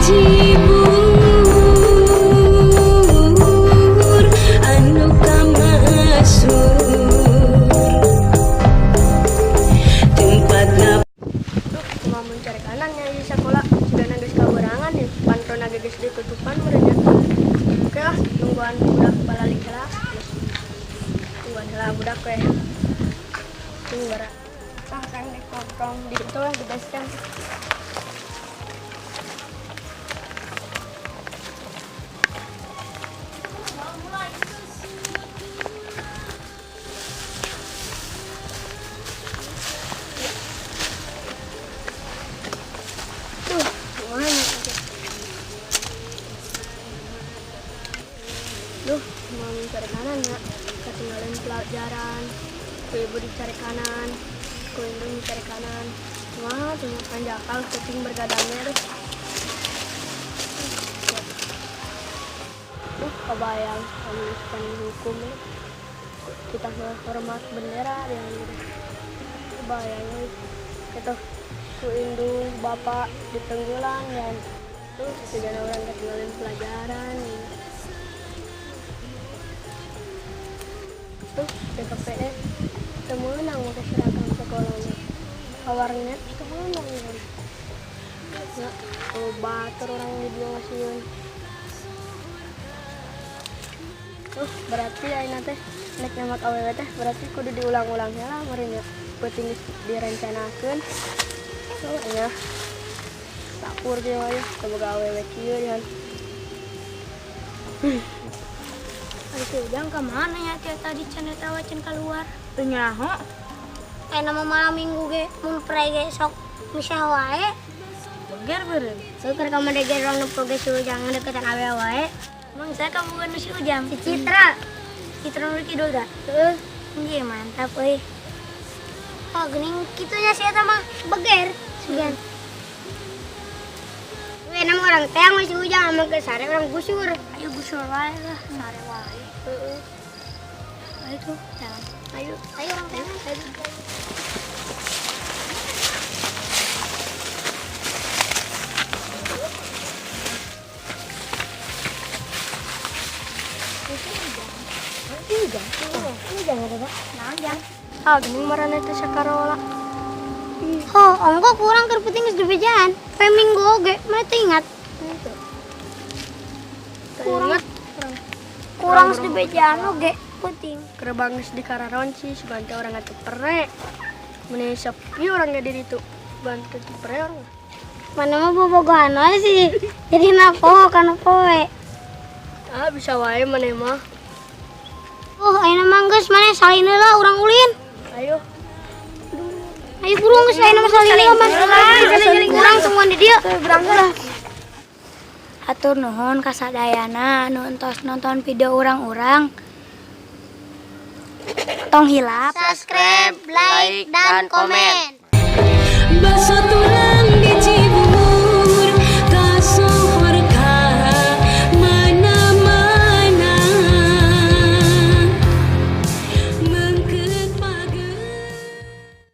Cibubur anu kamasur tempatna. Duh, kumaha mun carekan nya di sekolah sudah geus kabeurangan ya, pantona ge geus ditutupan meureun nya. Oke lah, nungguan budak balalik heula. Tungguan heula budak we. Tunggu bara. Tah kang dek nongkrong di ditu lah, di base camp. Tuh, mana itu? Duh, mau mencari kanan ya. Ketinggalan pelajaran. Ku ibu dicari kanan. Ku indung dicari kanan. Wah, tuh panjakal kucing bergadangnya deh. Duh, kebayang kamu hukum ya. Kita hormat bendera yang gitu. Kebayangnya itu ku indung bapak di tenggelam dan tuh segala orang ketinggalan pelajaran gitu. Tuh DKPE temenang pakai seragam sekolahnya ke warnet temenang kan ya, oh, batur orang di dia ngasihun. Tuh berarti ayeuna teh nek nembak awewe teh berarti kudu diulang-ulang heula meureun nya, peuting geus direncanakeun. Tuh nya dapur kieu mah ya teu boga awewe kieu yan. Ari si Ujang ka mana ya tiap tadi can eta can keluar. Teu nyaho. Aya nama malam minggu ge mun pre ge sok misah wae. Beger beureun. Seueur ka mana ge urang nempo ge si Ujang deketan awewe wae. Emang saya kamu bukan si Ujang? Si Citra. Citra nu kidul da? Heeh. Nggih mantap euy. Oh, geuning kitu nya si eta mah beger sugan. We nama orang teang we si Ujang amun keur sare urang gusur. Ayo gusur wae lah, sare wae. Heeh. Ayo tuh, jalan. Ayo, ayo orang teang. Ayo. Ujang ada, Pak. Naon, Jang? Ah, geuning marana teh sakarola. Oh, ongko kurang keur penting geus dibejaan. Pe minggu oge, mana teu ingat. Kurang Kurang geus dibejaan oge, penting. Gerbang geus dikararonci sugan teh urang atuh pere. Meni sepi urang ge di ditu. Sugan teh teu pere urang. Mana mah bobogohan wae sih. Jadi napo kana poe. Ah, bisa wae maneh mah. Oh, ayeuna mah geus maneh salin heula urang ulin. Ayo. Ayo burung geus ayeuna mah salin heula mah. Urang tungguan di dieu. Berangkat. Hatur nuhun ka sadayana nu entos nonton video urang-urang. Tong hilap Subscribe, like, dan komen. Baso tulang di Cibubur.